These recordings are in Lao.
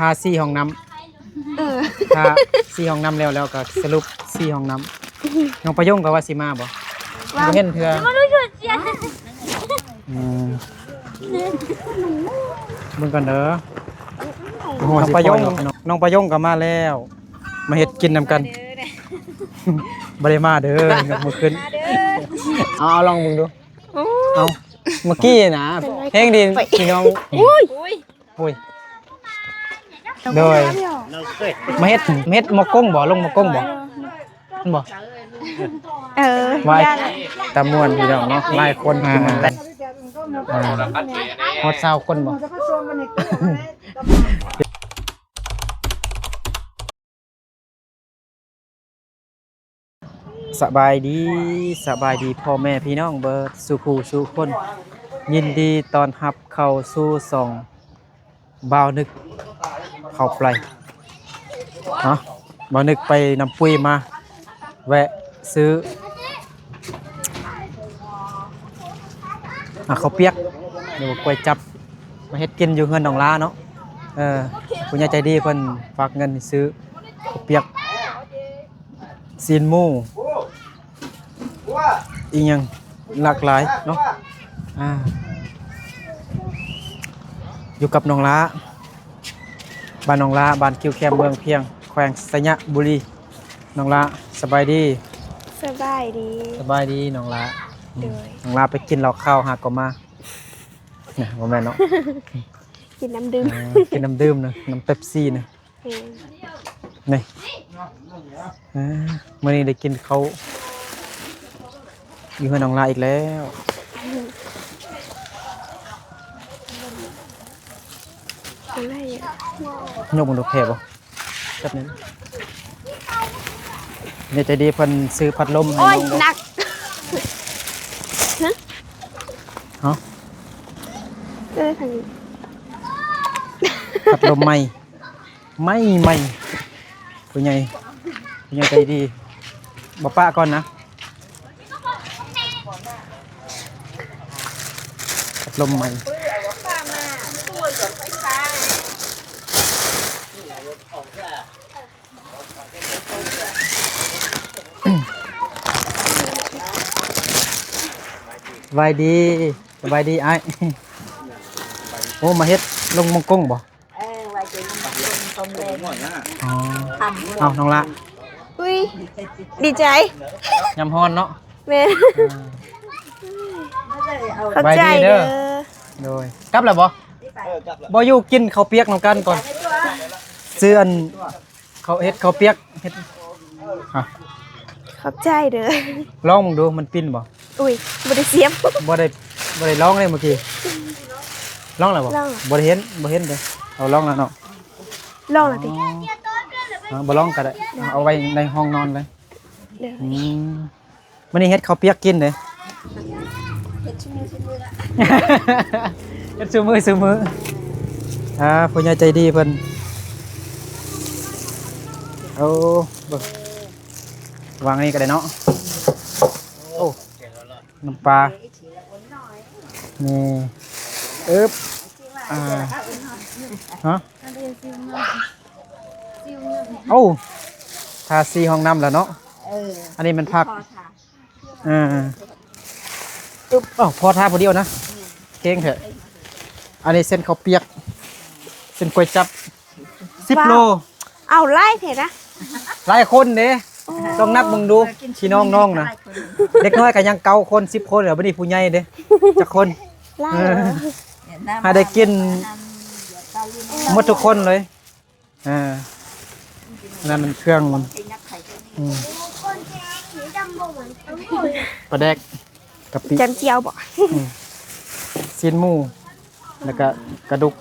ທາສີຫ້ອງນ້ຳ ເອີ ທາສີຫ້ອງນ້ຳແລ້ວ ແລ້ວກໍສະຫຼຸບສີຫ້ອງນ້ຳ. ນ້ອງປະຍົງກໍວ່າຊິມາບໍ່? ບໍ່ເຫັນເທື່ອ. ອືມ ເບິ່ງກ່ອນເດີ. ນ້ອງປະຍົງ ນ້ອງປະຍົງກໍມາແລ້ວ ມາເຮັດກິນນຳກັນ. ບໍ່ໄດ້ມາເດີ ຍົກມືຂຶ້ນ. ເອົາ ເອົາ ລອງເບິ່ງດູ. ເອົາ ເມື່ອກີ້ນະ ແຮງດີພີ່ນ້ອງ. ໂອ້ຍ ໂອ້ຍ ໂດຍ ມາເຮັດ ມາເຮັດໝໍ້ກົງບໍ່? ລົງໝໍ້ກົງບໍ່? ແມ່ນບໍ່? ເອີ ໄວ້ ຕາມ່ວນພີ່ນ້ອງເນາະ ຫຼາຍຄົນກິນນຳກັນ. ອ່າ ຮອດຊາວຄົນບໍ່? ສະບາຍດີ ສະບາຍດີພໍ່ແມ່ພີ່ນ້ອງເບິດສູ່ຜູ້ສູ່ຄົນ. ຍິນດີຕ້ອນຮັບເຂົ້າສູ່ຊ່ອງບ່າວນຶກເຂົ້າໄປເນາະ. ບ່າວນຶກໄປນຳປຸ້ຍມາ ແວະຊື້ ອ່າ ເຂົ້າປຽກ ຫຼືວ່າກ້ວຍຈັບ ມາເຮັດກິນຢູ່ເຮືອນນ້ອງຫຼ້າເນາະ. ເອີ ຜູ້ໃຫຍ່ໃຈດີເພິ່ນຝາກເງິນໃຫ້ຊື້ເຂົ້າປຽກ ຊີ້ນໝູ ອີ່ຫຍັງຫຼາກຫຼາຍເນາະ. ອ່າ ຢູ່ກັບນ້ອງຫຼ້າ ບ້ານນ້ອງຫຼ້າ ບ້ານຄິວແຄມ ເມືອງພຽງ ແຂວງໄຊຍະບູລີ. ນ້ອງຫຼ້າ ສະບາຍດີ. ສະບາຍດີ ສະບາຍດີນ້ອງຫຼ້າ. ໂດຍ ນ້ອງຫຼ້າໄປກິນເຫຼົ້າຂາວຫາກໍມາ. ນະ ບໍ່ແມ່ນເນາະ ກິນນ້ຳດື່ມ ເອີ ກິນນ້ຳດື່ມນະ ນ້ຳເປັບຊີນະ. ແມ່ນ ນີ້ ເອີ ມື້ນີ້ໄດ້ກິນເຂົ້າຢູ່ເຮືອນນ້ອງຫຼ້າອີກແລ້ວ. ຍົກມັນດູແຄບໍ່? ແບບນີ້ ນີ້ໃຈດີເພິ່ນຊື້ພັດລົມໃຫ້ ໂອ້ຍ ນ້ອງເດີ ໜັກ. ຮະ ຮະ ເອີ ທາງນີ້ ພັດລົມໃໝ່ ໃໝ່ໆ ຜູ້ໃຫຍ່ ຜູ້ໃຫຍ່ໃຈດີ ບໍ່ປະກ່ອນນະ. ພັດລົມໃໝ່ ສະບາຍດີ ສະບາຍດີອ້າຍ. ໂອ້ ມາເຮັດລົງມົງກົງບໍ່? ເອີ ວ່າຈະລົງກົງຕອນແລງ. ອໍ ຄ່ຳ. ເອົາ ນ້ອງຫຼ້າ. ອຸ້ຍ ດີໃຈ ຍາມຮ້ອນເນາະ. ແມ່ນ ເອີ ຂອບໃຈເດີ. ໂດຍ ກັບແລ້ວບໍ່? ບໍ່ຢູ່ ກິນເຂົ້າປຽກນຳກັນກ່ອນ. ຊື້ອັນ ເຂົາເຮັດເຂົ້າປຽກ ເຮັດ ຮະ ຂອບໃຈເດີ. ລອງເບິ່ງດູ ມັນປິ່ນບໍ່? ອຸ້ຍ ບໍ່ໄດ້ສຽບ ບໍ່ໄດ້ ບໍ່ໄດ້ລອງເລີຍມື້ກີ້. ລອງແລ້ວບໍ່? ລອງແລ້ວ ບໍ່ໄດ້ເຫັນ ບໍ່ເຫັນເດີ. ເອົາ ລອງແລ້ວເນາະ. ລອງແລ້ວຕິ? ອໍ ເອົາ ບໍ່ລອງກໍໄດ້ ເອົາໄວ້ໃນຫ້ອງນອນເລີຍ. ເດີ. ອືມ. ມື້ນີ້ເຮັດເຂົ້າປຽກກິນເດ້. ເຮັດຊຸມື້ຊຸມື້ລະ ເຮັດຊຸມື້ຊຸມື້. ອ່າ ຜູ້ໃຫຍ່ໃຈດີເພິ່ນ. ໂອ້ ເບິ່ງ ວາງນີ້ກໍໄດ້ເນາະ. ໂອ້ ນ້ຳປາ ນີ້ ອຶບ ອ່າ ຮະ ເອົ້າ ທາສີຫ້ອງນ້ຳແລ້ວເນາະ. ເອີ ອັນນີ້ແມ່ນຜັກ ພໍທາ ເອີ ອຶບ ເອົ້າ ພໍທາຜູ້ດຽວນະ. ອືມ ເກັ່ງແທ້. ອັນນີ້ເສັ້ນເຂົ້າປຽກ ເສັ້ນກ້ວຍຈັບ ສິບໂລ. ເອົ້າ ຫຼາຍແທ້ນະ ຫຼາຍຄົນເດ້. ໂອ້ ຕ້ອງນັບເບິ່ງດູ ພີ່ນ້ອງນ້ອງນະ ເດັກນ້ອຍກໍຍັງເກົ້າຄົນ ສິບຄົນແລ້ວ ບັດນີ້ຜູ້ໃຫຍ່ເດ້ ຈັກຄົນ? ຫຼາຍ. ເອີ ໃຫ້ໄດ້ກິນໝົດທຸກຄົນເລີຍ. ອ່າ ອັນນັ້ນມັນເຄື່ອງມັນ ອືມ ປາແດກ ກະປິ ຈຳຈຽວບໍ? ອືມ ຊີ້ນໝູ ແລ້ວກະກະດູກ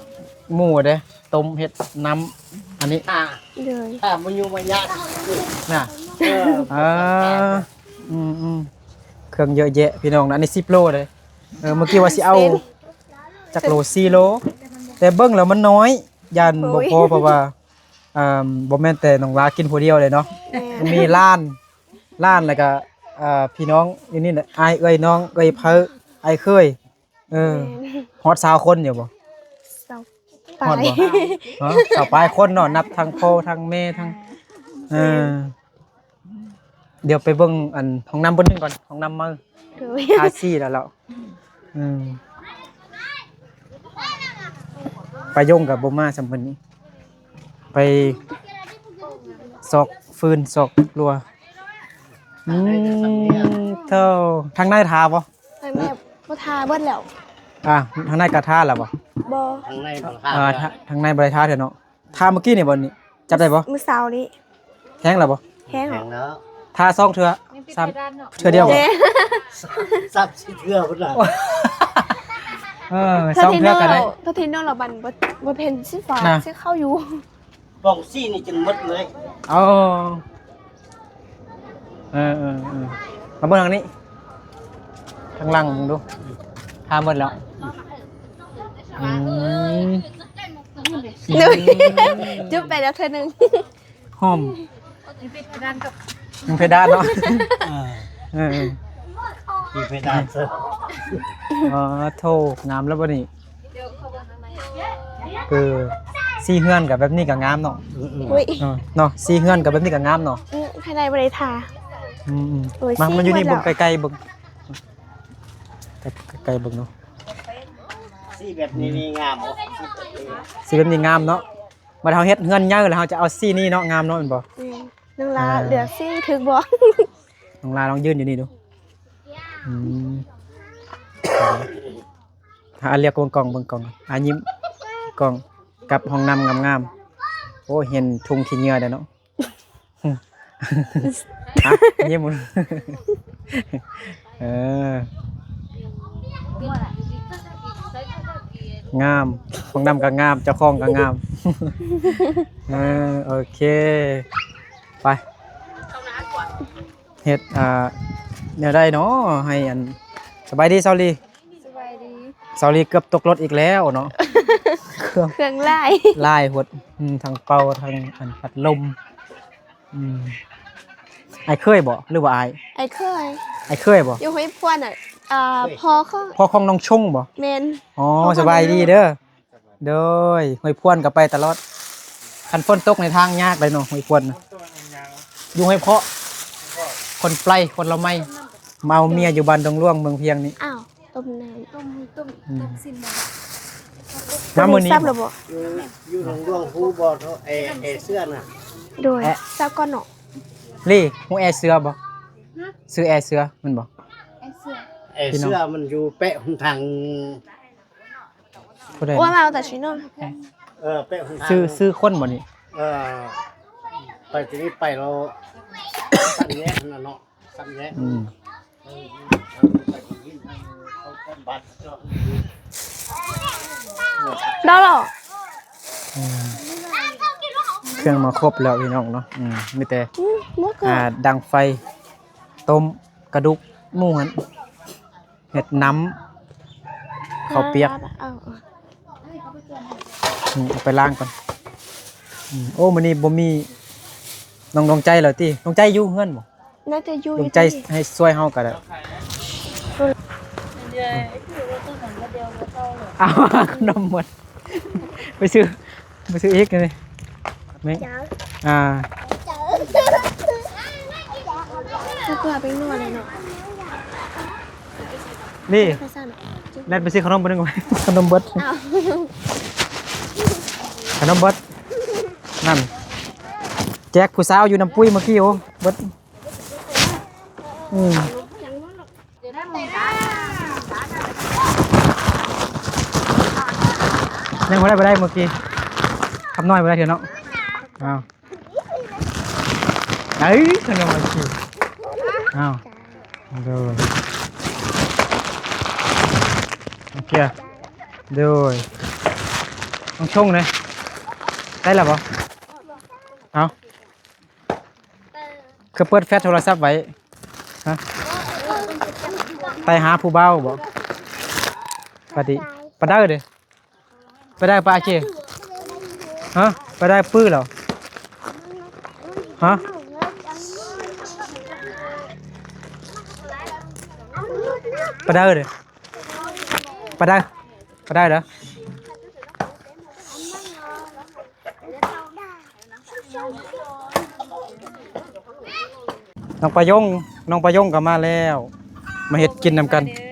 ໝູເດ້ ຕົ້ມເຮັດນ້ຳ ອັນນີ້ ອ່າ ໂດຍ ຖ້າບໍ່ຢູ່ບໍ່ຍາກນະ. ເອີ ເອີ ອືມໆ ເຄື່ອງເຍອະແຍະພີ່ນ້ອງນະ. ອັນນີ້ສິບໂລເດ້. ເອີ ເມື່ອກີ້ວ່າຊິເອົາ ເສັ້ນ ຈັກໂລ ສີ່ໂລ ແຕ່ເບິ່ງແລ້ວມັນນ້ອຍ ຢ້ານບໍ່ພໍ ໂອ້ຍ ເພາະວ່າ ອ່າ ບໍ່ແມ່ນແຕ່ນ້ອງຫຼ້າກິນຜູ້ດຽວເດ້ເນາະ. ແມ່ນ ມີຫຼານ ຫຼານ ແລ້ວກະ ເອີ ພີ່ນ້ອງຢູ່ນີ້ແຫຼະ ອ້າຍເອື້ອຍນ້ອງເອື້ອຍເພີ້ອ້າຍເຂີຍ. ເອີ ແມ່ນ ຮອດຊາວຄົນຢູ່ບໍ່? ຊາວ ປາຍ ຮອດບໍ່? ຮະ? ຊາວປາຍຄົນເນາະ ນັບທັງພໍ່ທັງແມ່ທັງ ເອີ ດຽວໄປເບິ່ງອັນຫ້ອງນ້ຳບ່ອນໜຶ່ງກ່ອນ ຫ້ອງນ້ຳໃໝ່ ໂດຍ ທາສີແລ້ວ ອືມ ປາຍົງກໍບໍ່ມາສ່ຳເພິ່ນນີ້ ໄປຊອກຟືນຊອກລົວ ອືມ ເທົ່າ ທາງໃນທາບໍ່? ທາງໃນບໍ່ທາ ເບິດແລ້ວ ອ່າ ທາງໃນກໍທາແລ້ວບໍ່? ບໍ່ ທາງໃນບໍ່ທາ ອ່າ ທາ ທາງໃນບໍ່ໄດ້ທາເທື່ອເນາະ. ທາມື້ກີ້ນີ້ບໍ່ນີ້ ຈັບໄດ້ບໍ່? ມື້ເຊົ້ານີ້ ແຫ້ງແລ້ວບໍ່? ແຫ້ງ ແຫ້ງແລ້ວ ທາສອງເທື່ອ ສາມເທື່ອດຽວບໍ່? ແມ່ນ ສາມສີ່ເທື່ອພຸ້ນລະ ເອີ ສອງເທື່ອກໍໄດ້ ເທື່ອທີ່ໜຶ່ງລະບັດ ບໍ່ ບໍ່ເຫັນສີຟ້າ ນະ ສີຂາວຢູ່ ປ່ອງສີນີ້ຈົນໝົດເລີຍ ເອີ ເອີໆໆ ມາເບິ່ງທາງນີ້ ທາງຫຼັງເບິ່ງດູ ທາໝົດແລ້ວ ອືມ ຈຸບໄປແລ້ວເທື່ອໜຶ່ງ ຫອມ ຍັງເພດານເນາະ ເອີ ເອີ ມີເພດານເຊີ ອໍ ໂທ້ ງາມແລ້ວບັດນີ້ ເອີ ສີເຮືອນກໍແບບນີ້ກໍງາມເນາະ ອືມໆ ອຸ້ຍ ເນາະ ເນາະ ສີເຮືອນກໍແບບນີ້ກໍງາມເນາະ ອືມ ພາຍໃນບໍ່ໄດ້ທາ ອືມໆ ໂອ້ຍ ມາ ມາຢູ່ນີ້ເບິ່ງໃກ້ໆເບິ່ງ ໃກ້ໆເບິ່ງເນາະ ສີແບບນີ້ນີ້ງາມບໍ່? ສີແບບນີ້ງາມເນາະ ບັດເຮົາເຮັດເຮືອນໃຫຍ່ແລ້ວ ເຮົາຈະເອົາສີນີ້ເນາະ ງາມເນາະ ແມ່ນບໍ່? ອືມ ນ້ອງລາ ເອີ ເຫຼືອສີຖືກບໍ່? ນ້ອງລາລອງຢືນຢູ່ນີ້ດູ ອືມ ອ່າ ລຽກເບິ່ງກ້ອງ ເບິ່ງກ້ອງ ອ່າ ຍິ້ມກ້ອງ ກັບຫ້ອງນ້ຳງາມໆ ໂອ້ ເຫັນທຸງຂີ້ເຫຍື້ອແລ້ວເນາະ ອ່ະ ຍິ້ມ ເອີ ງາມ ຫ້ອງນ້ຳກໍງາມ ເຈົ້າຂອງກໍງາມ ເອີ ໂອເຄ ໄປ ເຮັດ ອ່າ ແນວໃດເນາະ ໃຫ້ອັນ ສະບາຍດີ ສາວລີ ສະບາຍດີ ສາວລີເກືອບຕົກລົດອີກແລ້ວເນາະ ເຄື່ອງ ເຄື່ອງຫຼາຍ ຫຼາຍໂພດ ອືມ ທັງເປົ່າ ທັງອັນ ພັດລົມ ອືມ ອ້າຍເຄີຍບໍ່ ຫຼືວ່າອ້າຍ? ອ້າຍເຄີຍ ອ້າຍເຄີຍບໍ່? ຢູ່ຫ້ວຍພວນນະ ອ່າ ພໍ່ຂອງ ພໍ່ຂອງນ້ອງຊົງບໍ່? ແມ່ນ ອໍ ສະບາຍດີເດີ ໂດຍ ຫ້ວຍພວນກໍໄປຕະຫຼອດ ຄັນຝົນຕົກໃນທາງຍາກເລີຍເນາະ ຫ້ວຍພວນນະ ຢູ່ຫ້ວຍເພາະ ຄົນໄປ ຄົນລາວໃໝ່ ມາເອົາເມຍຢູ່ບ້ານດົງຫຼວງ ເມືອງພຽງນີ້ ອ້າວ ຕົ້ມນ້ຳ ຕົ້ມ ຕົ້ມ ອືມ ຕົ້ມຊີ້ນໝູ ມາມື້ນີ້ ສັບແລ້ວບໍ່? ຢູ່ ຢູ່ໜອງຫຼວງ ຮູ້ບໍ່ ແອ ແອເສືອນະ? ໂດຍ ແອ ສັບກ່ອນເນາະ ລີ ຮູ້ແອເສືອບໍ່? ຊື່ແອເສືອແມ່ນບໍ່? ແອເສືອ ແອເສືອ ພີ່ນ້ອງ ມັນຢູ່ແປະຫົນທາງ ຜູ້ໃດ? ເອີ ແປະຫົນທາງ ຊື່ ຊື່ຄົນບໍ່ນີ້? ເອີ ໄປທີ່ນີ້ໄປແລ້ວ ສາມແຍກຫັ້ນນະເນາະ ສາມແຍກ ອືມ ດາວເນາະ ອືມ ເຄື່ອງມາຄົບແລ້ວພີ່ນ້ອງເນາະ ອືມ ມີແຕ່ ອືມ ອ່າ ດັງໄຟ ຕົ້ມກະດູກໝູຫັ້ນ ເຮັດນ້ຳເຂົ້າປຽກ ເອົາ ເອົາ ອືມ ເອົາໄປລ້າງກ່ອນ ອືມ ໂອ້ ມື້ນີ້ບໍ່ມີນ້ອງດວງໃຈແລ້ວຕິ? ດວງໃຈຢູ່ເຮືອນບໍ່? ໜ້າຈະຢູ່ ດວງໃຈໃຫ້ຊ່ວຍເຮົາກໍໄດ້ ເອົາຂະໜົມໝົດ ໄປຊື້ ໄປຊື້ອີກນີ້ ແມ່ ອ່າ ເພື່ອໄປນວດເລີຍເນາະ ນີ້ ແລ່ນໄປຊື້ຂະໜົມບາດໜຶ່ງ ຂະໜົມເບິດ ອ້າວ ຂະໜົມເບິດ ນັ້ນ ແຈກຜູ້ສາວຢູ່ນຳປຸ້ຍເມື່ອກີ້ ໂອ້ ເບິດ ອືມ ຍັງບໍ່ໄດ້ ບໍ່ໄດ້ເມື່ອກີ້ ຄຳນ້ອຍບໍ່ໄດ້ເທື່ອເນາະ ອ້າວ ໄດ້ຂະໜົມມາກິນ ອ້າວ ໂດຍ ໂອເຄ ໂດຍ ຕ້ອງຊົງເດ້ ໄດ້ແລ້ວບໍ່? ເອົາ ຄືເປີດແຟລດໂທລະສັບໄວ້ ຮະ? ໄປຫາຜູ້ບ່າວບໍ່? ປະດິ ປະເດີເດ້ ປະເດີປະອາເຈ ຮະ? ປະເດີປື້ແລ້ວ ຮະ? ປະເດີເດ້ ປະເດີ ປະເດີເດີ. ນ້ອງປາຍົງ ນ້ອງປາຍົງກໍມາແລ້ວ ມາເຮັດກິນນຳກັນ. ມາເດີ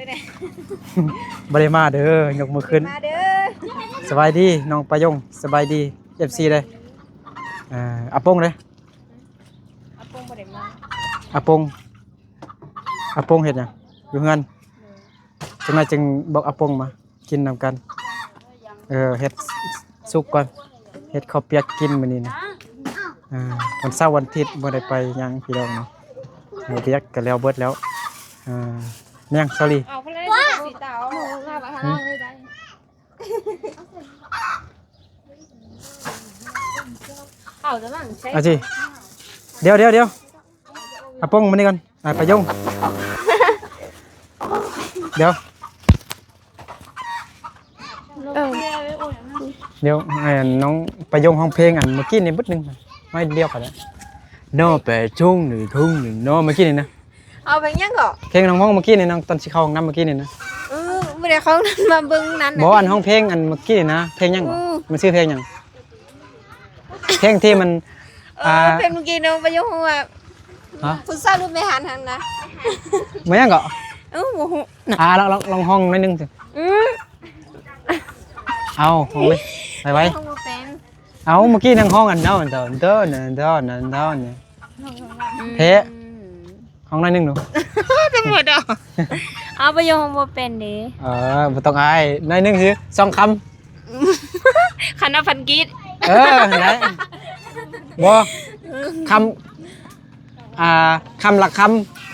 ບໍ່ໄດ້ມາເດີ ຍົກມືຂຶ້ນ ມາເດີ. ສະບາຍດີນ້ອງປາຍົງ ສະບາຍດີ ເອັຟຊີ ເດີ. ອາ ອາປົງເດ້ ອາປົງບໍ່ໄດ້ມາ ອາປົງ ອາປົງເຮັດຫຍັງຢູ່ເຮືອນ? ເອີ ຈັ່ງໃດຈຶ່ງບອກອາປົງມາ ກິນນຳກັນ. ເອີ ເຮັດສຸກກ່ອນ ເຮັດເຂົ້າປຽກກິນມື້ນີ້ນະ. ເອີ ວັນເສົາວັນອາທິດບໍ່ໄດ້ໄປຫຍັງພີ່ນ້ອງເນາະ ເຮັດວຽກກໍແລ້ວເບິດແລ້ວ. ເອີ ແມ່ງ ສອດຣີ ເອົາໄປເລີຍ ເອົາແຕ່ວ່າໃຊ້ ອາຈີ ດຽວໆໆ ອາປົງມານີ້ກ່ອນ ອາ ປາຍົງ ດຽວ ເອີ ດຽວ ໃຫ້ອັນນ້ອງປາຍົງຮ້ອງເພງອັນເມື່ອກີ້ນີ້ບົດໜຶ່ງ ໜ້ອຍດຽວກໍໄດ້. ນໍແປຊົງໜຶ່ງທຸງໜຶ່ງນໍ ເມື່ອກີ້ນີ້ນະ. ເອົາເພງຫຍັງເກາະ? ເພງນ້ອງຮ້ອງເມື່ອກີ້ນີ້ ນ້ອງ ຕອນຊິເຂົ້າຫ້ອງນ້ຳເມື່ອກີ້ນີ້ນະ. ເອີ ບໍ່ໄດ້ເຂົ້າຫ້ອງນ້ຳ ມາເບິ່ງນັ້ນ. ບໍ່ ອັນຮ້ອງເພງອັນເມື່ອກີ້ນີ້ນະ ເພງຫຍັງເກາະ? ມັນຊື່ເພງຫຍັງ? ເພງທີ່ມັນ ເອີ ອ່າ ເພງເມື່ອກີ້ນ້ອງປາຍົງຮ້ອງວ່າ ຮະ? ຜູ້ສາວຫຼືແມ່ຫັ້ນຫັ້ນນະ. ແມ່ນຫຍັງເກາະ? ເອີ ບໍ່ຮູ້ນະ. ອ່າ ລອງ ລອງ ລອງຮ້ອງໜ້ອຍໜຶ່ງຊິ. ອືມ ເອົາ ຮ້ອງເລີຍ ໄວໆ. ຮ້ອງບໍ່ເປັນ. ເອົາ ເມື່ອກີ້ນາງຮ້ອງອັນເດີ ເດີ ເດີ ເດີ ເພ ອືມ ຮ້ອງໜ້ອຍໜຶ່ງດູ. ຈະໝົດດອກ. ເອົາ ປາຍົງຮ້ອງບໍ່ເປັນເດ້. ເອີ ບໍ່ຕ້ອງອາຍ ໜ້ອຍໜຶ່ງຄືສອງຄຳ. ຄັນນັບພັນກີບ. ເອີ ໄດ້. ບໍ່ ຄຳ ອ່າ ຄຳລະຄຳ.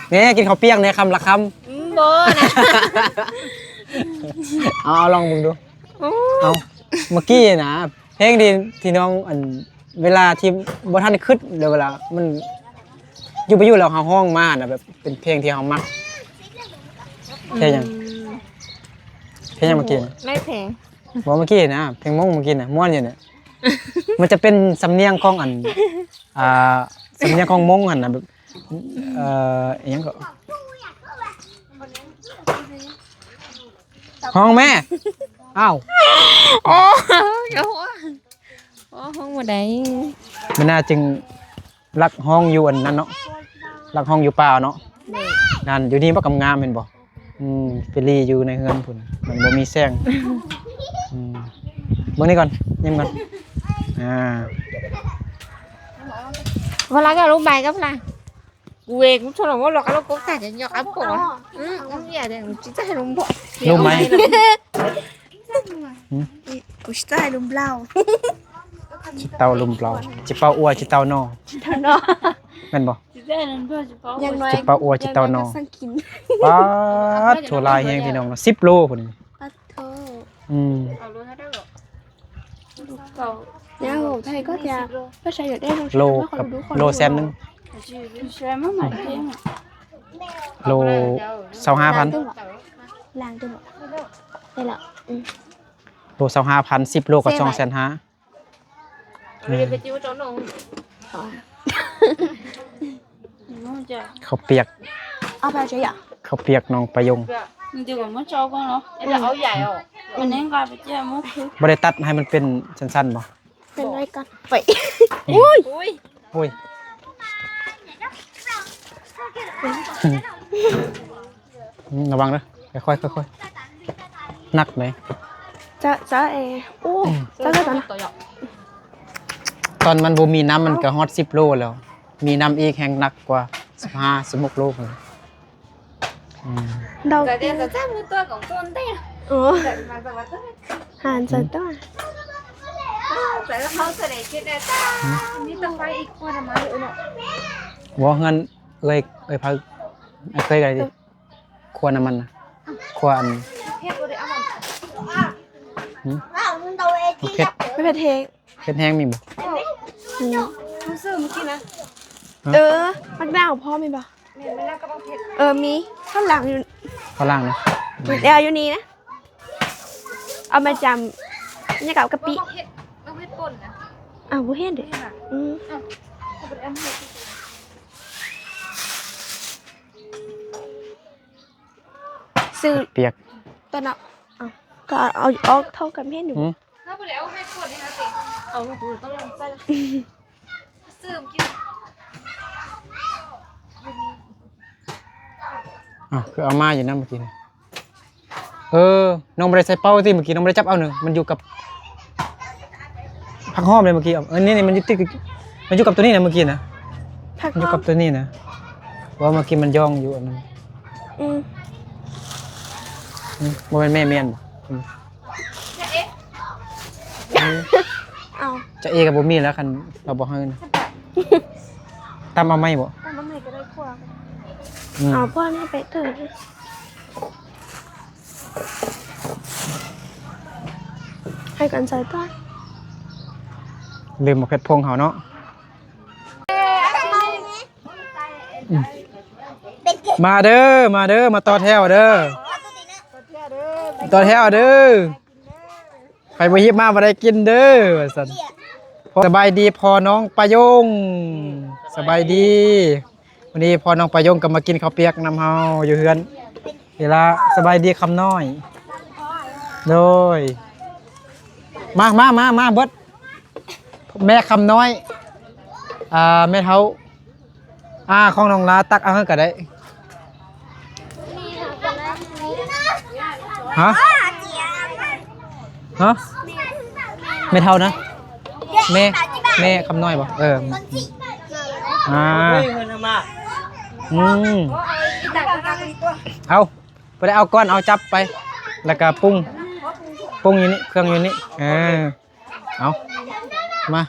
ແໝ ກິນເຂົ້າປຽກແດ່ ຄຳລະຄຳ. ອືມ ບໍ່ນະ. ເອົາ ເອົາລອງເບິ່ງດູ. ໂອ້ ເອົາ ເມື່ອກີ້ນະ ເພງທີ່ ທີ່ນ້ອງ ອັນ ເວລາທີ່ບໍ່ທັນຄຶດ ຫຼືເວລາມັນຢູ່ໄປຢູ່ແລ້ວເຮົາຮ້ອງມານະ ແບບເປັນເພງທີ່ເຮົາມັກ. ເພງຫຍັງ? ອືມ ເພງຫຍັງເມື່ອກີ້ນະ? ໄດ້ເພງ ບໍ່ ເມື່ອກີ້ນະ ເພງມົ້ງເມື່ອກີ້ນະ ມ່ວນຢູ່ນະ. ມັນຈະເປັນສຳນຽງຂອງອັນ ອ່າ ສຳນຽງຂອງມົ້ງຫັ້ນນະ ແບບ ເອີ ອີຫຍັງເກາະ? ຮ້ອງແມ່. ອ້າວ ໂອ້ ໂອ້ ຮ້ອງບໍ່ໄດ້. ມັນໜ້າຈຶ່ງລັກຮ້ອງຢູ່ອັນນັ້ນເນາະ ລັກຮ້ອງຢູ່ປ່າເນາະ. ໂດຍ ນັ້ນ ຢູ່ນີ້ບໍ່ກຳງາມແມ່ນບໍ່? ອືມ ໄປລີ້ຢູ່ໃນເຮືອນພຸ້ນ ມັນບໍ່ມີແສງ. ອືມ ເບິ່ງນີ້ກ່ອນ ຍິ້ມກ່ອນ. ອ່າ ເວລາກໍລົງໄປກັບລະ Gue mucho no lo calo coca de ño capo. Mm, un día de un chiste en un bo. ລົມໄໝ? ຫືມ? ກູຊິຕາລົມບລາວ ຊິເຕົ້າລົມບລາວ ຊິເປົ່າອົວ ຊິເຕົ້ານໍ ຊິເຕົ້ານໍ ແມ່ນບໍ່? ຊິເຈົ້າອົວ ຊິເຕົ້ານໍ ປາດ ໂຫ ຫຼາຍແຮງພີ່ນ້ອງເນາະ ສິບໂລພຸ້ນ. ປາດໂທ ອືມ ເອົາໂລເທົ່າໃດເກາະ? ໂລເກົ້າ ຍັງ ໄທກໍຈະ ໂລ ໂລແສນໜຶ່ງ ໂລຊາວຫ້າພັນ ລ້າງຕື່ມ ໄດ້ແລ້ວ ອືມ ໂລຊາວຫ້າພັນ ສິບໂລກໍສອງແສນຫ້າ. ເຂົ້າປຽກ ເຂົ້າປຽກນ້ອງປະຍົງ ບໍ່ໄດ້ຕັດໃຫ້ມັນເປັນສັ້ນໆບໍ່? ເປັນໄວ້ກ່ອນ ໂອ້ຍ ໂອ້ຍ ອືມ ລະວັງເດີ ຄ່ອຍໆ ຄ່ອຍໆ ໜັກເດ້ ຈະ ຈະເອ ໂອ້ ອືມ ຈະ ຈະ ຕອນມັນບໍ່ມີນ້ຳມັນກໍຮອດສິບໂລແລ້ວ ມີນ້ຳອີກແຮ່ງໜັກກວ່າ ສິບຫ້າ ສິບຫົກໂລພຸ້ນ. ອືມ ເດົາ ໂອ້ ຫານໃສ່ຕົວ ເອີ ເຮືອນເອື້ອຍ ເອື້ອຍ ເອື້ອຍ ເອື້ອຍ ຄົວນ້ຳມັນນະ ຄົວອັນ ຫືມ ເຜັດ ເຜັດແຮງ ເຜັດແຮງມີບໍ່? ມີ ເຮົາຊື້ມື້ກີ້ນະ ຮະ ເອີ ໝາກນາວພ້ອມມີບໍ່? ແມ່ນ ໝາກນາວກັບບັກເຜັດ ເອີ ມີ ຂ້າງຫຼັງຢູ່ ຂ້າງຫຼັງນະ ແລ້ວຢູ່ນີ້ນະ ເອົາມາຈຳ ນີ້ກໍເອົາກະປິ ບັກເຜັດ ບັກເຜັດປົ່ນນະ ອ້າວ ບໍ່ເຫັນເດ້ ອືມ ອ້າວ ເຂົາບໍ່ໄດ້ເອົາມາໃຫ້ ຊື້ປຽກ ຕົວເນາະ ເອົາ ກໍເອົາອອກເທົ່າກັນແມ່ນຢູ່ ຫືມ ເຮົາບໍ່ໄດ້ເອົາໃຫ້ຄົນນີ້ນະຕິ ເອົາ ຕ້ອງໃສ່ລະ ຊື້ມາກິນ. ອ້າວ ຄືເອົາມາຢູ່ນຳເມື່ອກີ້ນີ້. ເອີ ນ້ອງບໍ່ໄດ້ໃສ່ເປົາຕິ ເມື່ອກີ້ນ້ອງບໍ່ໄດ້ຈັບເອົາເນີ ມັນຢູ່ກັບຜັກຫອມເດ້ເມື່ອກີ້. ເອີ ນີ້ໆ ມັນຢູ່ຕິດ ມັນຢູ່ກັບໂຕນີ້ນະເມື່ອກີ້ນະ ຜັກຫອມ ມັນຢູ່ກັບໂຕນີ້ນະ. ວ່າເມື່ອກີ້ມັນຢ່ອງຢູ່ອັນນັ້ນ. ອືມ ອືມ ບໍ່ແມ່ນແມ່ແມ່ນບໍ່? ອືມ ຈະເອກໍບໍ່ມີແລ້ວ ຄັນລາວບໍ່ໃຫ້ນະ. ຕຳເອົາໃໝ່ບໍ່? ຕຳເອົາໃໝ່ກໍໄດ້ ຂົ້ວ. ອືມ ເອົາພວກນີ້ໄປເຕີມ ໃຫ້ກັນໃສ່ຕົວະ. ລືມໝາກເຜັດຜົງເຮົາເນາະ. ອືມ ມາເດີ ມາເດີ ມາຕໍ່ແຖວເດີ ຕໍ່ແຖວເດີ. ໃຜບໍ່ຮີບມາບໍ່ໄດ້ກິນເດີ ວ່າຊັ້ນ. ສະບາຍດີພໍ່ນ້ອງປາຍົງ ສະບາຍດີ. ວັນນີ້ພໍ່ນ້ອງປາຍົງກໍມາກິນເຂົ້າປຽກນຳເຮົາຢູ່ເຮືອນເວລາ. ສະບາຍດີຄຳນ້ອຍ. ໂດຍ ມາ ມາ ມາ ມາເບິດ ແມ່ຄຳນ້ອຍ ອ່າ ແມ່ເຖົ້າ ອ່າ ຂອງນ້ອງລາ ຕັກເອົາໃຫ້ກໍໄດ້. ຮະ? ຮະ? ແມ່ເຖົ້ານະ? ແມ່ ແມ່ຄຳນ້ອຍບໍ່? ເອີ ອ່າ ອືມ ເອົາ ບໍ່ໄດ້ເອົາກ້ອນ ເອົາຈັບໄປ ແລ້ວກໍປຸງ ປຸງຢູ່ນີ້ ເຄື່ອງຢູ່ນີ້ ເອີ. ເອົາ ມາ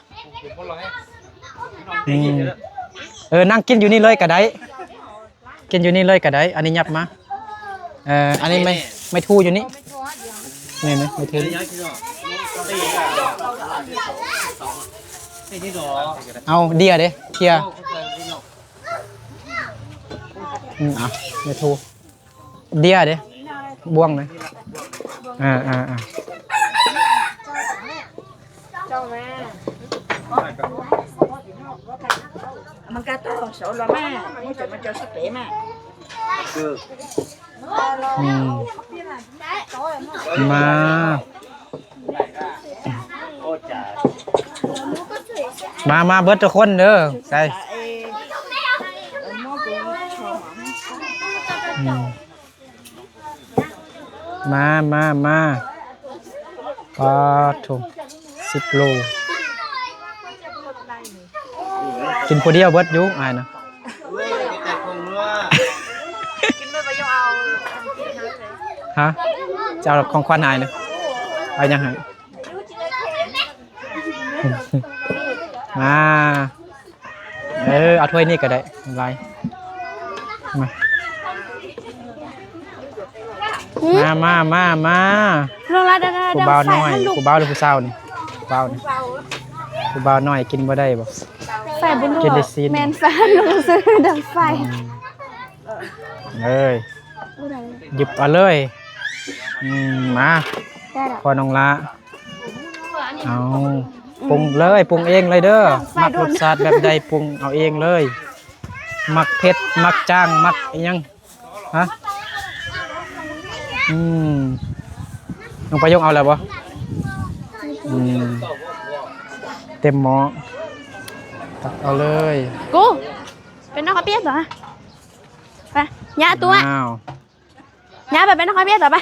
ອືມ ເອີ ນັ່ງກິນຢູ່ນີ້ເລີຍກໍໄດ້ ກິນຢູ່ນີ້ເລີຍກໍໄດ້. ອັນນີ້ຫຍັບມາ ເອີ ອັນນີ້ໄມ້ ໄມ້ທູຢູ່ນີ້ ນີ້ໆ ໄມ້ທູ. ເອົາເດຍເດ້ ເຄຍ ອືມ ເອົາ ໄມ້ທູ. ເດຍເດ້ ບ່ວງນະ ອ່າ ອ່າ ອ່າ ມັນກະໂຕ ໂຊລະມາ ມັນຈະມາເຈົ້າສະເປມາ ອືມ ມາ ມາ ມາເບິດທຸກຄົນເດີ ໃສ່ ອືມ ມາ ມາ ມາ ປາໂທ້ ສິບໂລ ກິນຜູ້ດຽວເບິດຢູ່ ອ້າຍນະ. ຮະ? ຈະເອົາຂອງຂວັນໃຫ້ນະ ເອົາຫຍັງໃຫ້? ມາ ເອີ ເອົາຖ້ວຍນີ້ກໍໄດ້ ຫຼາຍ ມາ ມາ ມາ ມາ ມາ ຜູ້ບ່າວນ້ອຍ ຜູ້ບ່າວຫຼືຜູ້ສາວນີ້? ຜູ້ບ່າວນີ້ ຜູ້ບ່າວນ້ອຍກິນບໍ່ໄດ້ບໍ່? ໄຟບໍ່ລຸກ ກິນແຕ່ຊີ້ນ ແມ່ນ ໄຟບໍ່ລຸກ ຊື້ດັງໄຟ ອືມ ເອີຍ ຫຍິບເອົາເລີຍ ອືມ ມາ ໄດ້ລະ ພໍ່ນ້ອງລາ ເອົາ ອືມ ປຸງເລີຍ ປຸງເອງເລີຍເດີ ມັກລົດຊາດແບບໃດ ປຸງເອົາເອງເລີຍ ມັກເຜັດ ມັກຈາງ ມັກອີ່ຫຍັງ ຮະ? ອືມ ນ້ອງປາຍົງເອົາແລ້ວບໍ່? ອືມ ເຕັມໝໍ້ ຕັກເອົາເລີຍ ກູ ໄປນອກກະປຽກຕົວະ ໄປ ຍະຕົວະ ອ້າວ ຍະໄປ ໄປນອກກະປຽກຕົວະ ໄປ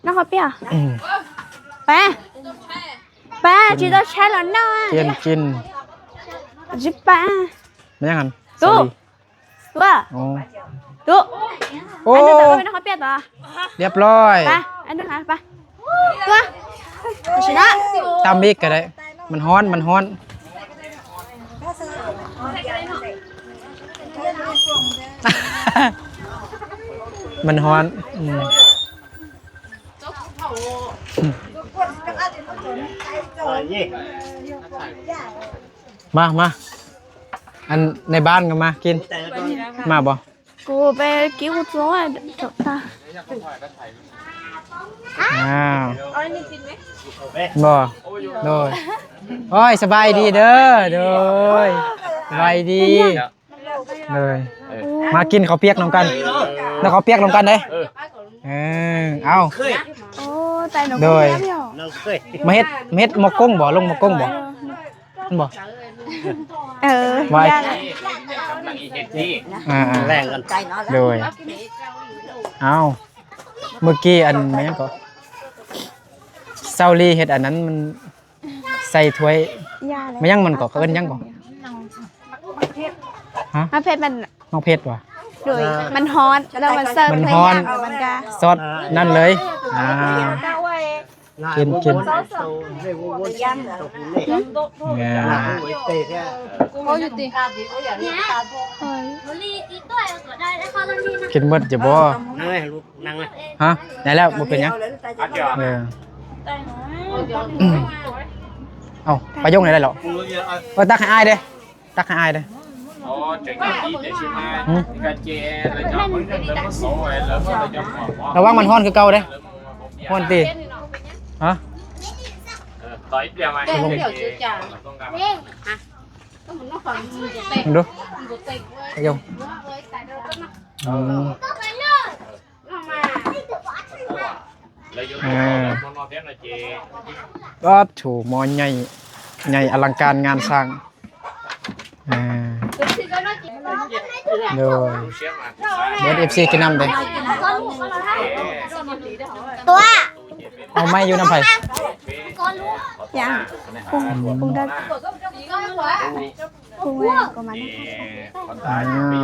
ນ້ອງເຂົ້າປຽກ ອືມ ໄປ ໄປ ຈີໂຕແຊລອນເນາະ ທ່ຽງກິນ ຈິປາ ແມ່ນຫຍັງຫັ້ນ? ຕູ້ ສາລີ ຕູ້ ຕູ້ ໂອ້ ອັນນັ້ນກໍເປັນນ້ອງເຂົ້າປຽກຕົວະ ລຽບຮ້ອຍ ໄປ ອັນນັ້ນຫາ ໄປ ຕົວະ ຊິນະ ຕຳອີກກໍໄດ້ ມັນຮ້ອນ ມັນຮ້ອນ ມັນຮ້ອນ ອືມ ມາ ມາ ອັນໃນບ້ານກໍມາກິນ ມາບໍ່? ກູໄປກິນຄົວ ອ້າວ ບໍ່ ໂດຍ ໂອ້ຍ ສະບາຍດີເດີ ໂດຍ ສະບາຍດີ ເປັນຫຍັງ? ເລີຍ ເອີ ມາກິນເຂົ້າປຽກນຳກັນ ເອີ ແລ້ວເຂົ້າປຽກນຳກັນເດ້ ເອີ ເອີ ເອົາ ໂອ້ ຕາຍ ໂດຍ ມາເຮັດ ມາເຮັດໝໍ້ກົງບໍ່? ລົງໝໍ້ກົງບໍ່? ແມ່ນບໍ່? ເອີ ວ່າ ຢ່າແຫຼະ ອ່າໆ ແລງກັນ ໂດຍ ເອົ້າ ເມື່ອກີ້ອັນ ແມ່ນຫຍັງເກາະ ເຊົາລີເຮັດອັນນັ້ນມັນ ໃສ່ຖ້ວຍ ຢ່າແຫຼະ ແມ່ນຫຍັງມັນເກາະ ເຂົາເອີ້ນຫຍັງເກາະ ຮະ ມາເຜັດມັນ ໝາກເຜັດຫວາ? ໂດຍ ອ່າ ມັນຮ້ອນ ແລ້ວມັນເສີບ ມັນຮ້ອນ ມັນກະຊອດນັ້ນເລີຍ ອ່າ ກິນ ກິນ ກິນໝົດຢູ່ບໍ່? ນັ່ງເລີຍລູກ ນັ່ງເລີຍ ຮະ ໄດ້ແລ້ວ ບໍ່ເປັນຫຍັງ ເອີ ເອົາ ປາຍົງໃຫ້ໄດ້ເລາະ ເອີ ຕັກໃຫ້ອ້າຍເດ້. ຕັກໃຫ້ອ້າຍເດີ້. ລະວັງມັນຮ້ອນຄືເກົ່າເດີ້. ຮ້ອນຕິ? ຮະ? ເບິ່ງດູ. ອືມ. ອ່າ ປາດໂທ້ ໝໍ້ໃຫຍ່ ໃຫຍ່ອະລັງການງານສ້າງ ອ່າ ໂດຍ ເບິດເອັຟຊີກິນນຳເດ້ ຕົວະ ເອົາໄມ້ຢູ່ນຳໃຜ? ຍັງ ປຸງ ປຸງໄດ້ ປຸງແລ້ວກໍມາ ອ້າ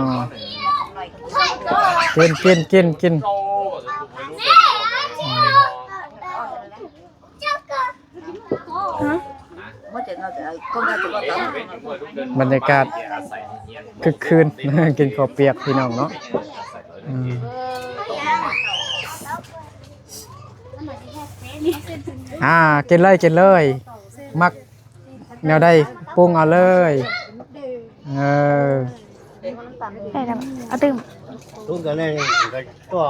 ວ ກິນ ກິນ ກິນ ກິນ ຮະ ບັນຍາກາດຄຶກຄື້ນ ກິນເຂົ້າປຽກພີ່ນ້ອງເນາະ ອືມ ອ່າ ກິນເລີຍ ກິນເລີຍ ມັກ ແນວໃດປຸງເອົາເລີຍ ເອີ ໄດ້ແລ້ວ ເອົາຕື່ມ ຕຸງກັນແນ່ ຕົວະ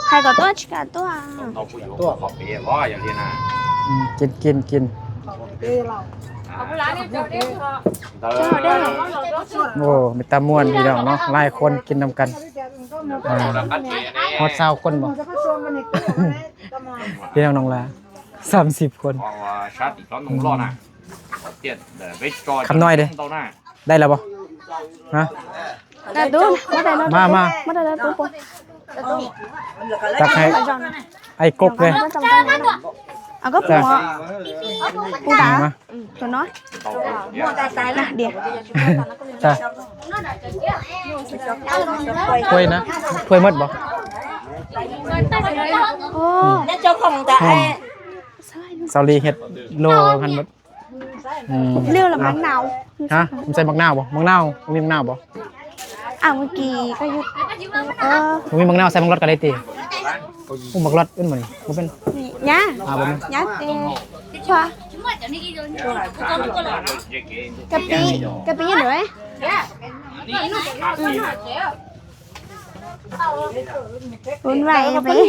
ໃຜກໍຕົວະ ຊິກະຕົວະ ຕົວະ ອືມ ກິນ ກິນ ກິນ ໂອ້ ເປັນຕາມ່ວນພີ່ນ້ອງເນາະ ຫຼາຍຄົນກິນນຳກັນ ອ່າ ຮອດຊາວຄົນບໍ່ ພີ່ນ້ອງນ້ອງລາ ສາມສິບຄົນ ອືມ ຄຳນ້ອຍເດ້ ໄດ້ແລ້ວບໍ່? ຮະ? ມາ ມາ ມາ ຕັກໃຫ້ອ້າຍກົກເດ້ ເອົາກໍປູ ປູດາ ມາ ຕົວນ້ອຍ ດຽວ ຖ້ວຍນະ ຖ້ວຍໝົດບໍ່? ໂອ້ ເຈົ້າຂອງ ເຊົາລີເຮັດໂລຫັ້ນໝົດ. ອືມ ເລືອກລະໝາກນາວ ຮະ ມັນໃສ່ໝາກນາວບໍ່? ໝາກນາວ ບໍ່ມີໝາກນາວບໍ່? ອ່າ ເມື່ອກີ້ກໍຢູ່ ເອີ ບໍ່ມີໝາກນາວ ໃສ່ໝາກລັອດກໍໄດ້ຕິ? ໂອ້ ໝາກລັອດເອີ້ນບໍ່ນີ້? ບໍ່ແມ່ນ ນີ້ ຍ່າ ອ່າ ບໍ່ແມ່ນ ຍ່າເຕ ກະປິ ກະປິຢູ່ເດີ ອືມ ວຸ່ນວາຍໄປ ຮະ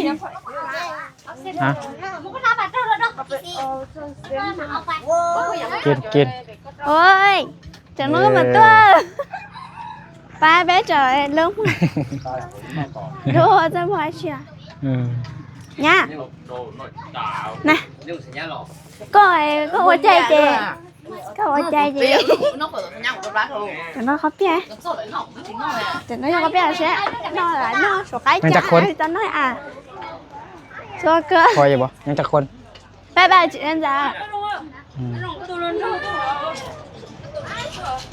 ກິນ ກິນ ໂອ້ຍ ຈະລົງມາຕົວະ ໄປ ໄປຈອຍລົງ ໂດ ຈະບໍ່ເຊື່ອ ອືມ ຍາ ນະ ກໍ ກໍຫົວໃຈເຈ ກໍຫົວໃຈເຈ ຈະນ້ອຍເຂົາເປຍ ຈະນ້ອຍເຂົາເປຍແຊະ ນ້ອຍຫຼາຍ ນ້ອຍສວຍ ຍັງຈັກຄົນ? ຈະນ້ອຍອາ ສວຍເກີນ ພໍຢູ່ບໍ່? ຍັງຈັກຄົນ? ໄປໄປເຈນຈ້າ ອືມ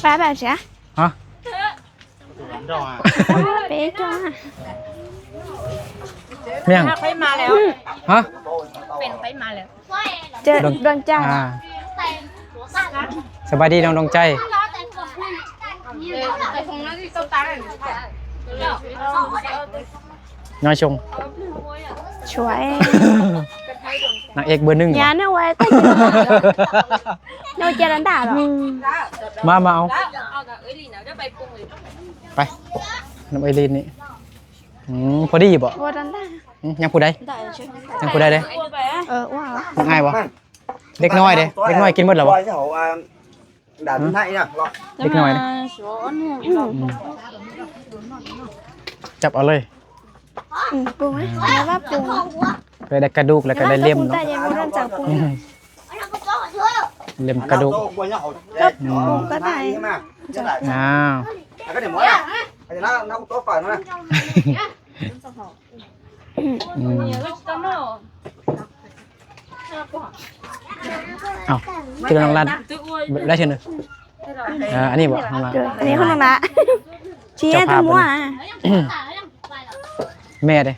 ໄປໄປເຊຍ ຮະ? ເປກວ່າ ແມ່ງ ໄປມາແລ້ວ ຮະ? ເປັນໄປມາແລ້ວ ເຈີດວງໃຈ ອ່າ ສະບາຍດີນ້ອງດວງໃຈ ນ້ອຍຊົງ ຊ່ວຍ ນາງເອກເບີໜຶ່ງ ຍາ ເນາະ ໄວ້ແຕ່ ເນາະ ເຈລັນດາເນາະ ມາ ມາເອົາ ໄປ ນຳເອີລີນນີ້ ອືມ ພໍດີບໍ່? ບໍ່ທັນໄດ້ ອືມ ຍັງຜູ້ໃດ? ຍັງຜູ້ໃດເດ້? ເອີ ວ່າ ຍັງອ້າຍບໍ່? ເດັກນ້ອຍເດ້ ເດັກນ້ອຍກິນໝົດແລ້ວບໍ່? ເດັກນ້ອຍເດ້ ອືມ ຈັບເອົາເລີຍ ອືມ ປຸງ ແມ່ວ່າປຸງ ໄດ້ກະດູກແລ້ວກໍໄດ້ເຫຼັ້ມເນາະ ອືມ ອືມ. ເລັມກະດູກ ກັບ ອືມ ປູກກໍໄດ້ ອ້າວ ອືມ ເອົ້າ ເທື່ອນ້ອງລັດ ໄດ້ເທື່ອໜຶ່ງ ອ່າ ອັນນີ້ບໍ່ ນ້ອງລັດ? ເອີ ອັນນີ້ຂອງນ້ອງລະ ຊີ້ ເຈົ້າພາບ ຕົວມົວ ແມ່ເດ້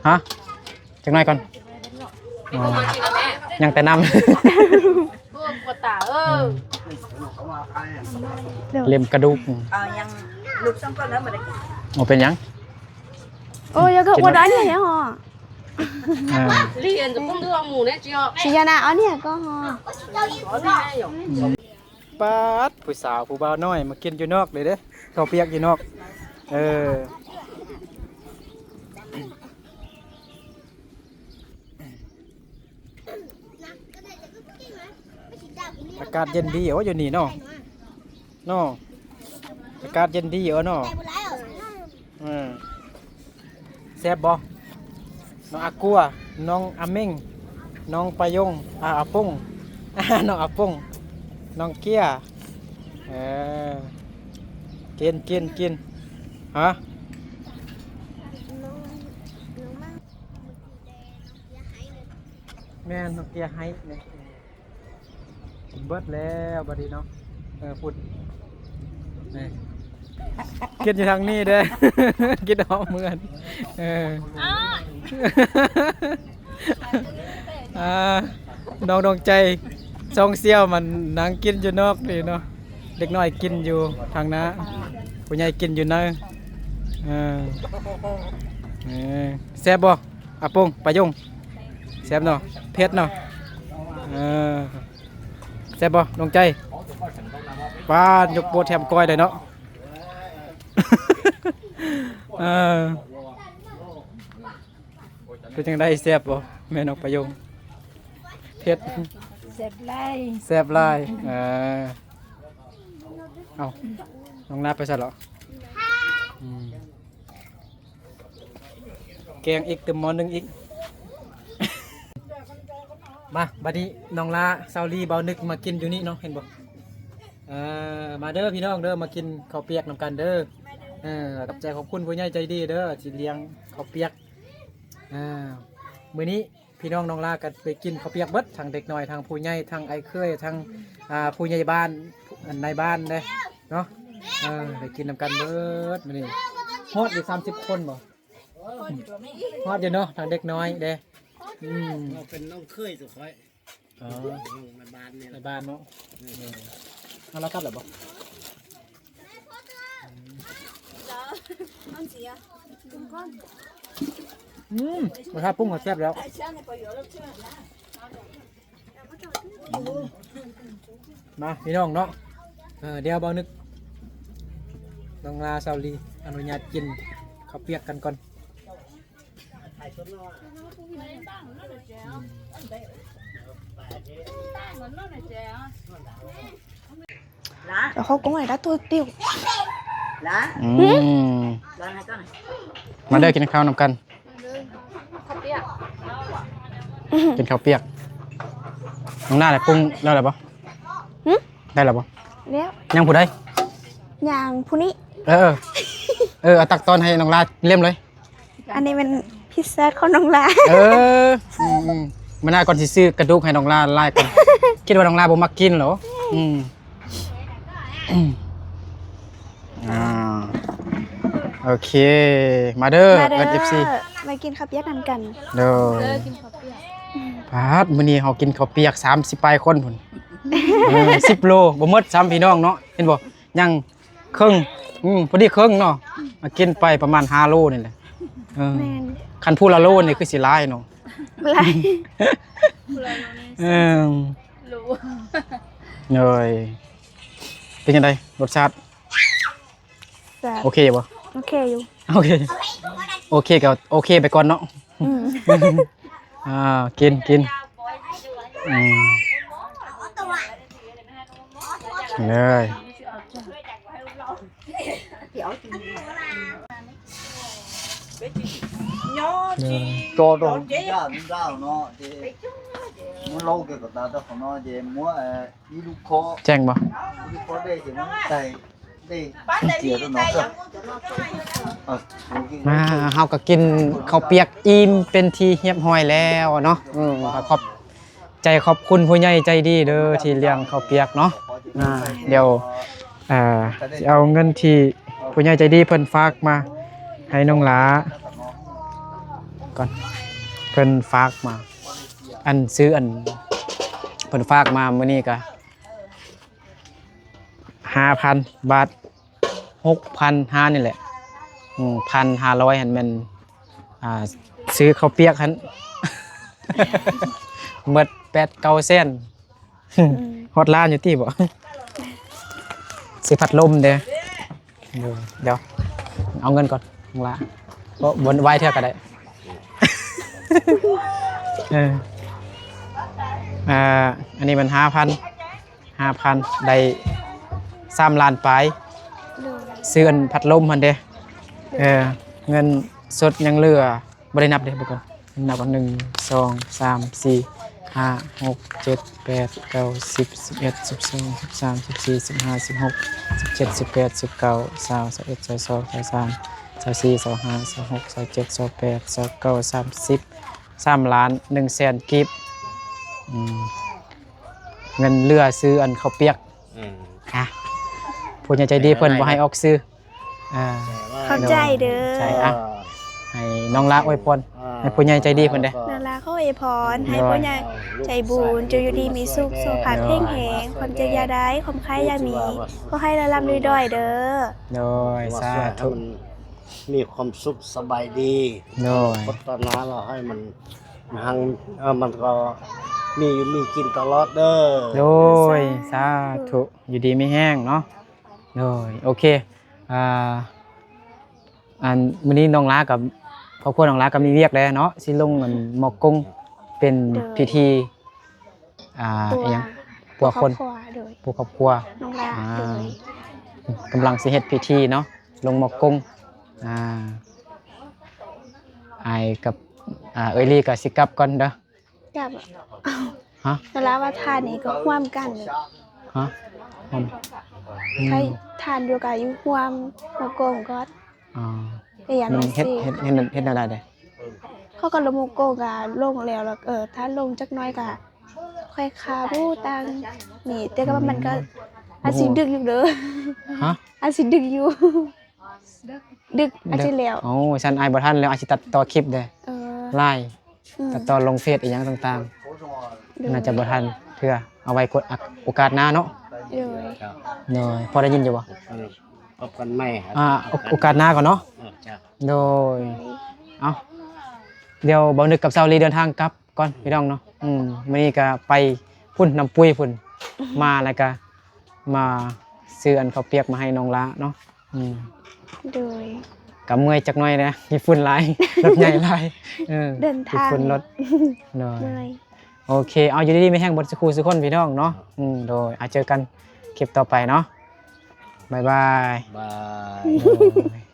ຮະ? ຈັກໜ້ອຍກ່ອນ ອໍ ຍັງແຕ່ນ້ຳ ໂອ້ ປວດຕາເອີຍ ເລັມກະດູກ ເອົາຍັງ ລູກສອງຄົນແລ້ວບໍ່ໄດ້ກິນ ບໍ່ເປັນຫຍັງ ໂອ້ຍ ກໍອວດອັນນີ້ເນາະ ອ່າ ຊິຍານາ ເອົານີ້ກໍ ປາດ ຜູ້ສາວຜູ້ບ່າວນ້ອຍມາກິນຢູ່ນອກເລີຍເດ້ ເຂົ້າປຽກຢູ່ນອກ ເອີ. ອາກາດເຢັນດີ ໂອ້ ຢູ່ນີ້ເນາະ ເນາະ ອາກາດເຢັນດີ ເອີ ເນາະ ເອີ ແຊບບໍ່? ນ້ອງອາກົວ ນ້ອງອາເມັງ ນ້ອງປາຍົງ ອາ ອາປົງ ນ້ອງອາປົງ ນ້ອງເກຍ ເອີ ກິນ ກິນ ກິນ ຮະ? ແມ່ນ ນ້ອງເກຍໄຫ້ ກິນເບິດແລ້ວບັດນີ້ເນາະ ເອີ ພຸ້ນ ນີ້ ກິນຢູ່ທາງນີ້ເດ້ ກິນຮອດເມືອນ ເອີ ອ່າ ນ້ອງດວງໃຈ ຊ່ອງສ່ຽວມັນນັ່ງກິນຢູ່ນອກນີ້ເນາະ ເດັກນ້ອຍກິນຢູ່ທາງໜ້າ ຜູ້ໃຫຍ່ກິນຢູ່ໃນ ເອີ ເອີ ແຊບບໍ່? ອາປົງ ປາຍົງ ແຊບເນາະ ເຜັດເນາະ ເອີ ແຊບບໍ່ ດວງໃຈ? ປາ ຍົກໂປດແຖມກ້ອຍໄດ້ເນາະ ເອີ ເປັນຈັ່ງໃດ ແຊບບໍ່ ແມ່ນ້ອງປາຍົງ? ເຜັດ ແຊບຫຼາຍ ແຊບຫຼາຍ ເອີ ເອົ້າ ນ້ອງລາໄປໃສເລາະ? ອືມ. ແກງອີກ ຕື່ມໝໍ້ໜຶ່ງອີກ ມາ ບັດນີ້ນ້ອງລາ ຊາວລີ ເບົານຶກ ມາກິນຢູ່ນີ້ເນາະ ເຫັນບໍ່ ເອີ ມາເດີພີ່ນ້ອງເດີ ມາກິນເຂົ້າປຽກນຳກັນເດີ ເອີ ຂອບໃຈຂອບຄຸນຜູ້ໃຫຍ່ໃຈດີເດີ ທີ່ລ້ຽງເຂົ້າປຽກ ເອີ ມື້ນີ້ ພີ່ນ້ອງນ້ອງລາກໍໄປກິນເຂົ້າປຽກເບິດ ທັງເດັກນ້ອຍ ທັງຜູ້ໃຫຍ່ ທັງອ້າຍເຂີຍ ທັງ ອ່າ ຜູ້ໃຫຍ່ບ້ານ ນາຍບ້ານເດ້ເນາະ ເອີ ໄດ້ກິນນຳກັນເບິດມື້ນີ້ ຮອດຢູ່ສາມສິບຄົນບໍ່? ຮອດຢູ່ເນາະ ທັງເດັກນ້ອຍເດ້ ອືມ ເຮົາເປັນນ້ອງເຂີຍຕົວຂ້ອຍ ອໍ ໃນບ້ານນີ້ ໃນບ້ານເນາະ ເອີ ເອົາລາວກັບແລ້ວບໍ່? ອືມ ລົດຊາດປຸງກໍແຊບແລ້ວ ມາພີ່ນ້ອງເນາະ ເອີ ດຽວເບົານຶກ ນ້ອງລາ ຊາວລີ ອະນຸຍາດກິນເຂົ້າປຽກກັນກ່ອນ. ເອົາເຂົ້າກົງໄວ້ ດາໂຕຕິວ ລາ ອືມ ມາເດີ ກິນເຂົ້ານຳກັນ ກິນເຂົ້າປຽກ ນ້ອງນາໄດ້ປຸງແລ້ວ ແລ້ວບໍ່? ຫຶ? ໄດ້ແລ້ວບໍ່? ແລ້ວ ຍັງຜູ້ໃດ? ຍັງຜູ້ນີ້ ເອີ ເອີ ເອົາຕັກຕ້ອນໃຫ້ນ້ອງລາເລັມເລີຍ. ອັນນີ້ແມ່ນພິເສດຂອງນ້ອງລາ ເອີ ອືມໆ ມື້ໜ້າກ່ອນຊິຊື້ກະດູກໃຫ້ນ້ອງລາຫຼາຍກ່ອນ ຄິດວ່ານ້ອງລາບໍ່ມັກກິນເນາະ ອືມ ອ່າ ໂອເຄ ມາເດີ ມາເດີ ເອີ ເອັຟຊີ ມາກິນເຂົ້າປຽກນຳກັນ ໂດຍ ເດີ ກິນເຂົ້າປຽກ ປາດ ມື້ນີ້ເຮົາກິນເຂົ້າປຽກສາມສິບປາຍຄົນພຸ້ນ ເອີ ສິບໂລ ບໍ່ໝົດຊ້ຳ ພີ່ນ້ອງເນາະ ເຫັນບໍ່ ຍັງ ເຄິ່ງ ອືມ ພໍດີເຄິ່ງເນາະ ມາກິນໄປປະມານຫ້າໂລນີ້ແຫຼະ ເອີ ແມ່ນ ຄັນຜູ້ລະໂລນີ້ຄືຊິຫຼາຍເນາະ ຫຼາຍ ຜູ້ລະໂລນີ້ ເອີ ໂລ ໂດຍ ເປັນຈັ່ງໃດ ລົດຊາດ ແຊບ ໂອເຄບໍ່? ໂອເຄຢູ່ ໂອເຄ ໂອເຄກໍໂອເຄໄປກ່ອນເນາະ ອືມ ອ່າ ກິນ ກິນ ອືມ ເລີຍ ໂຕໂຕ ແຈ້ງບໍ່? ມາ ເຮົາກໍກິນເຂົ້າປຽກອີ່ມເປັນທີ່ຮຽບຮ້ອຍແລ້ວເນາະ. ອືມ ກໍຂອບໃຈຂອບຄຸນຜູ້ໃຫຍ່ໃຈດີເດີ ທີ່ລ້ຽງເຂົ້າປຽກເນາະ. ອາ ດຽວ ເອີ ຊິເອົາເງິນທີ່ຜູ້ໃຫຍ່ໃຈດີເພິ່ນຝາກມາໃຫ້ນ້ອງຫຼ້າກ່ອນ. ເພິ່ນຝາກມາ ອັນ ຊື້ອັນ ເພິ່ນຝາກມາມື້ນີ້ກະ ຫ້າພັນບາດ ຫົກພັນຫ້ານີ້ແຫຼະ. ອືມ ພັນຫ້າຮ້ອຍຫັ້ນແມ່ນ ອ່າ ຊື້ເຂົ້າປຽກຫັ້ນ ໝົດແປດເກົ້າແສນ. ອືມ ຮອດລ້ານຢູ່ຕິບໍ່? ຊື້ພັດລົມເດ້. ດຽວ ດຽວເອົາເງິນກ່ອນ ນ້ອງຫຼ້າ. ບໍ່ ບໍ່ໄຫວເທື່ອກໍໄດ້. ເອີ ອ່າ ອັນນີ້ມັນຫ້າພັນ ຫ້າພັນ ໄດ້ສາມລ້ານປາຍ. ໂດຍ ຊື້ອັນພັດລົມຫັ້ນເດ້. ໂດຍ ເອີ ເງິນສົດຍັງເຫຼືອ ບໍ່ໄດ້ນັບເດ້ ເບິ່ງກ່ອນ ນັບກ່ອນ ໜຶ່ງ ສອງ ສາມ ສີ່ ຫ້າ ຫົກ ເຈັດ ແປດ ເກົ້າ ສິບ ສິບເອັດ ສິບສອງ ສິບສາມ ສິບສີ່ ສິບຫ້າ ສິບຫົກ ສິບເຈັດ ສິບແປດ ສິບເກົ້າ ຊາວ ຊາວເອັດ ຊາວສອງ ຊາວສາມ ຊາວສີ່ ຊາວຫ້າ ຊາວຫົກ ຊາວເຈັດ ຊາວແປດ ຊາວເກົ້າ ສາມສິບ ສາມລ້ານໜຶ່ງແສນກີບ. ອືມ ເງິນເຫຼືອຊື້ອັນເຂົ້າປຽກ. ອືມ ອ່ະ ຜູ້ໃຫຍ່ໃຈດີເພິ່ນບໍ່ໃຫ້ອອກຊື່. ອ່າ ຂອບໃຈເດີ. ໃຈ ອ່ະ ໃຫ້ນ້ອງຫຼ້າອວຍພອນ ອ່າ ໃຫ້ຜູ້ໃຫຍ່ໃຈດີເພິ່ນເດ້. ນ້ອງຫຼ້າຂໍອວຍພອນໃຫ້ຜູ້ໃຫຍ່ໃຈບຸນຈົ່ງຢູ່ດີມີສຸກ ສຸຂະພາບແຂງແຮງ ຄວາມເຈັບຢ່າໄດ້ ຄວາມໄຂ້ຢ່າມີ ຂໍໃຫ້ລ່ຳໆລວຍໆເດີ. ໂດຍ ສາທຸ ມີຄວາມສຸກສະບາຍດີ. ໂດຍ ພັດທະນາແລ້ວໃຫ້ມັນຮັ່ງ ເອີ ມັນກໍມີຢູ່ມີກິນຕະຫຼອດເດີ. ໂດຍ ສາທຸ ສາທຸ ຢູ່ດີມີແຮງເນາະ. ໂດຍ ໂອເຄ ອ່າ ອັນ ມື້ນີ້ນ້ອງຫຼ້າກັບຄອບຄົວນ້ອງຫຼ້າກໍມີວຽກແລ້ວເນາະ ຊິລົງອັນໝໍ້ກົງເປັນ ໂດຍ ພິທີ ອ່າ ປົວ ອີ່ຫຍັງ ປົວຄົນ ປົວຄອບຄົວ ໂດຍ ປົວຄອບຄົວ ນ້ອງຫຼ້າ ອ່າ ໂດຍ ກຳລັງຊິເຮັດພິທີເນາະ ລົງໝໍ້ກົງ. ອ່າ ອ້າຍກັບ ອ່າ ເອື້ອຍລີກໍຊິກັບກ່ອນເດີ. ກັບ ຮະ? ສະລະວ່າທ່ານນີ້ກໍຮ່ວມກັນ. ຮະ? ຮ່ວມ ໃຫ້ ອືມ ທ່ານຢູ່ກະຢູ່ຮ່ວມໝໍ້ກົງກ່ອນ. ອໍ ໄປຢາມ ມັນເຮັດ ເຮັດ ເຮັດ ເຮັດແນວໃດເດ? ເຂົາກໍລົງໝໍ້ກົງກະລົງແລ້ວ ແລ້ວ ເອີ ຖ້າລົງຈັກໜ້ອຍກະຄ່ອຍຄາບຕາງນີ້ ແຕ່ກໍວ່າມັນກໍ ອືມ ອາດຊິດຶກຢູ່ເດີ. ຮະ? ອາດຊິດຶກຢູ່. ດຶກ ອາດຊິແລ້ວ. ໂອ້ ຊັ້ນອ້າຍບໍ່ທັນແລ້ວ ອາດຊິຕັດຕໍ່ຄລິບເດ້. ເອີ ຫຼາຍ ອືມ ຕັດຕໍ່ລົງເຟສອີ່ຫຍັງຕ່າງໆ. ໂດຍ ໜ້າຈະບໍ່ທັນເທື່ອ ເອົາໄວ້ກົດ ໂອກາດໜ້າເນາະ. ໂດຍ ໂດຍ ພໍໄດ້ຍິນຢູ່ບໍ່? ອືມ ພົບກັນໃໝ່ ອ່າ ໂອກາດໜ້າກ່ອນເນາະ. ເອີ ໂດຍ ໂດຍ ເອົ້າ ດຽວບ່າວນຶກກັບສາວລີເດີນທາງກັບ ກ່ອນພີ່ນ້ອງເນາະ. ອືມ ມື້ນີ້ກໍໄປພຸ້ນ ນ້ຳປຸ້ຍພຸ້ນ ມາແລ້ວກໍມາຊື້ອັນເຂົ້າປຽກມາໃຫ້ນ້ອງຫຼ້າເນາະ. ອືມ ໂດຍ ກໍເມື່ອຍຈັກໜ້ອຍນະ ຂີ້ຝຸ່ນຫຼາຍ ລົດໃຫຍ່ຫຼາຍ. ເອີ ເດີນທາງ ຂີ້ຝຸ່ນລົດ. ໂດຍ ເມື່ອຍ. ໂອເຄ ເອົາ ຢູ່ດີໆມີແຮງເບິດສູ່ຄູ່ສູ່ຄົນພີ່ນ້ອງເນາະ. ອືມ ໂດຍ ເອົາ ເຈີກັນຄລິບຕໍ່ໄປເນາະ. ບາຍບາຍ ບາຍ. ໂດຍ.